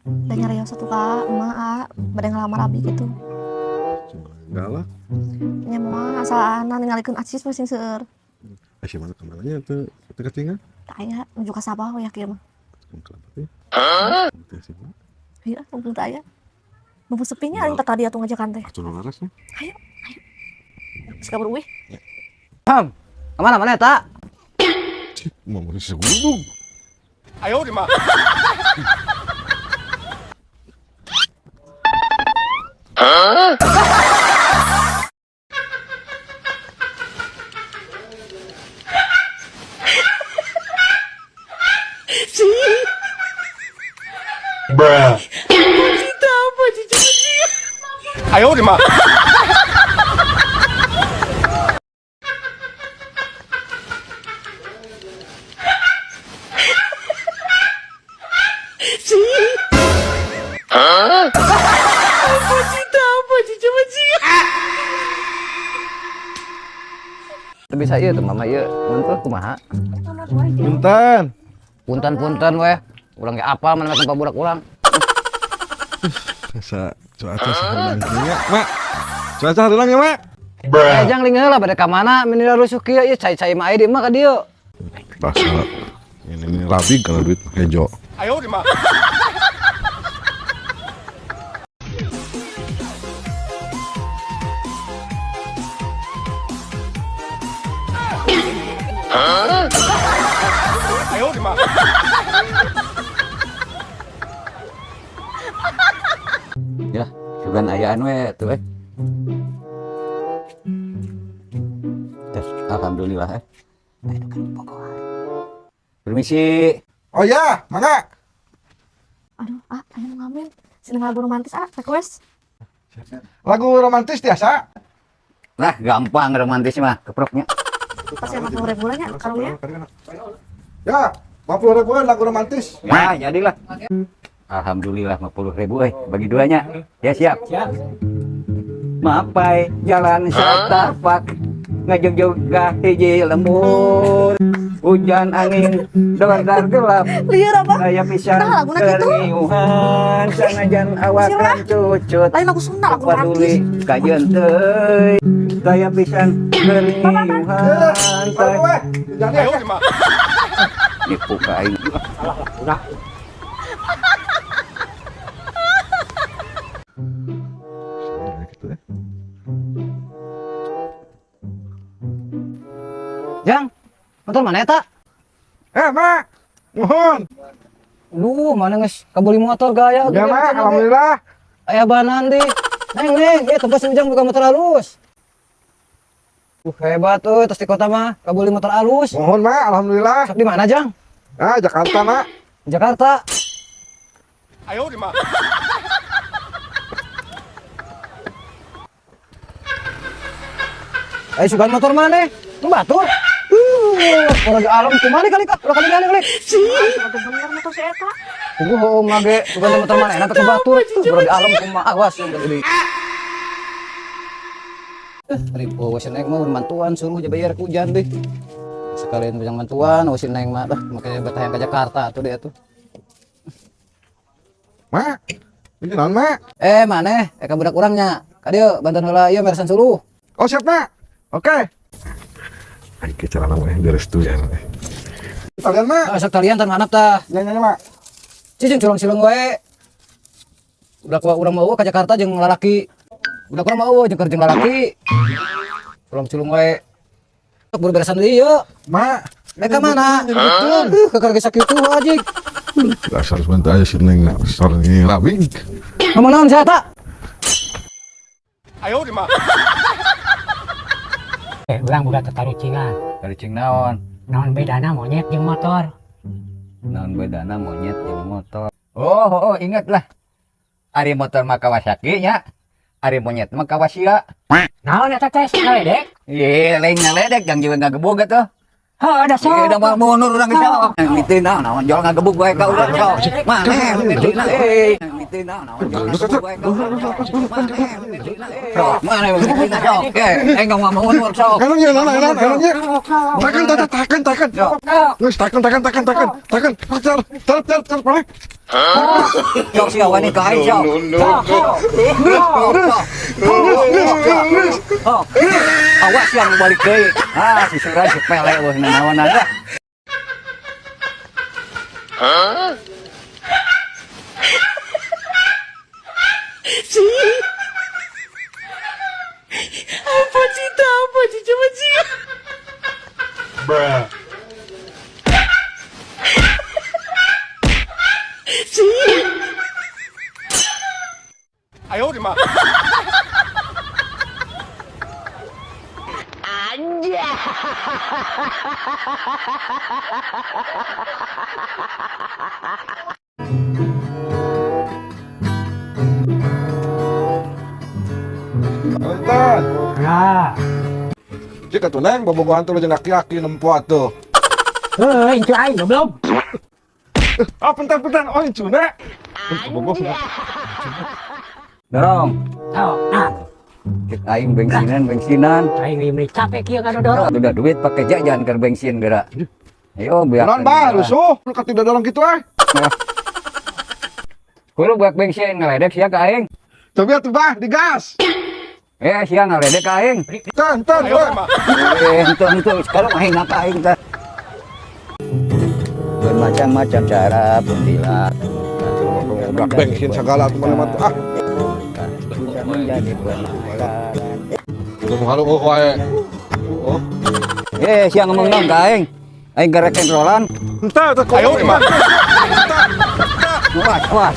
Da nyarios atuh ka emak a, bade ngalamar abi kitu. Enggak lah. Nya moal asal ana ningalikeun acis we sing seueur. Ai mana ka mana nya teu teu katinggal? Teu aya nuju ka Sabah we kieu mah. Teh sih. Ieu mumpung teu aya. Mumpung sepi nya aing teh tadi atuh ngajakan teh. Atuh nu laras nya. Ayo, ayo. Geus kabur uih. Ham, kemana mana eta? Mau segudung. Teu bisa ieu tuh mama ieu mun kumaha? Punten. Punten-punten weh. Urang ge apal mana tempat budak urang. Asa cuaca sahareulang kieu nya, Mak. Cuaca hareulang ya, Mak. Eh jang lingeun lah bade ka mana meni rusuh kieu ieu cai-cai mah aya di emak ka dieu. Basa ini rabi kalau duit hejo. Ya, sugan ayaan we tuh eh. Tes, alhamdulillah eh. Ayo kan pokoknya. Permisi. Oh ya, mangga. Aduh, ah, aya nu ngamen. Seneng lagu romantis ah, request. Lagu romantis biasa. Lah, gampang romantis mah keproknya. Pas 50 ribu lah nya karunya. Ya, 50 ribuan lagu romantis. Ya, jadilah. Alhamdulillah 50 ribu eh bagi duanya. Ya siap. Siap. Mapai jalan satapak ngajogjog ka hiji lembur. Hujan angin dolar gelap. Lieur apa? Aya pisan Nah, laguna kitu. keriuhan sanajan awak Sirah. cucut. Lain lagu Sunda, lagu Paduli romantis. kajeun teuy. Daya pisan keriuhan. Baru weh, jadi ya. Nipu ka aing. Gitu ya. Jang, motor mana eta? Eh, Mak. Mohon. Duh, mana geus kabeli motor gaya. Ya, Mak, alhamdulillah. Aya banan di. Neng, neng, ieu tempat si Ujang buka motor halus. Hebat tuh, terus di kota mah kabeli motor halus. Mohon, Mak, alhamdulillah. Sok di mana, Jang? Ah, Jakarta, Mak. Jakarta. Ayo sugan motor mana? Nu batur. Orang di alam kumaha kali kak? Ulah kali kali kali. Sugan bener motor si eta. Tunggu ho mage sugan motor mana? Enak ke batur. Orang di alam kumaha awas yang gede. Ripo si neng mah mantuan suruh aja bayar ke hujan deh. Sekalian bujang mantuan, si neng mah dah makanya bertahan ke Jakarta tuh dia tuh. Mak. Ini naon, Mak? Eh maneh, eh ka budak urangnya. Ka dieu bantuan heula ieu meresan suluh. Oh, siap, Mak. Oke. Ayo ke celana mah direstu ya. Talian, Mak. Ah, sok talian tan manap tah. Ya, ya, ya, Mak. Cicing culung-cilung wae. Budak urang mau ke Jakarta jeung lalaki. Budak urang mau jeung keur jeung lalaki. Culung-culung wae. Sok buru beresan deui yeuh. Mak. Eh ka mana? Ke keur geus sakitu anjing. Dasar sebentar aja si Neng dasar ini rabi. Ngomong naon sia eta? Eh, urang boga tatarucingan. Tarucing naon? Naon bedana monyet jeung motor? Naon bedana monyet jeung motor? Oh, oh, oh ingat lah. Ari motor mah Kawasaki nya. Ari monyet mah Kawasia. Naon eta teh ngaledek? Ye, lain ngaledek jang jiwa ngagebug atuh. Heuh, da sok. Ye, da mah mundur urang geus. Miti naon naon jol ngagebug wae ka urang sok. Maneh miti na eh. Nah, naon Sok, mana metrina sok. Eh, ngomong sok. Kanan ya, kanan, kanan, kanan ya. Takan, takan, takan, takan. Geus, takan, takan, takan, takan, takan. Tar, tar, tar, tar, balik. Sok sia wani ka aing sok. Sok, sok. Sok. Awas yang balik deui. Ah, si Surai si pele eueuh nanaonan lah. Apa cita, apa cita, coba cita. Bentar. Nah. Jika tuh neng bobogohan tuh jeung aki-aki nempo atuh. Heuh, incu aing goblok. Ah, bentar, bentar. Oh, incuna. Bobogoh. Dorong. Sok, nah. Cek aing bensinan, bensinan. Aing meuli capek kieu ngadodorong. Udah duit pakai jajan keur bensin geura. Ayo beak. Naon bah, rusuh. Lu tidak dorong gitu eh. Kudu beak bensin ngaledek sia ka aing. Coba atuh bah, digas. Eh, sia ngaledek ka aing. Tan, tan, tan. Eh, henteu henteu sekarang aing ka aing teh. Bermacam-macam cara pun dilakukan. Beak bensin segala atuh mana mah ah. Bisa menjadi penasaran. Lu halu oh wae. Oh. Eh, sia ngomong naon ka aing? Aing gereken rolan. Entah, teh. Ayo, mah. Awas, awas.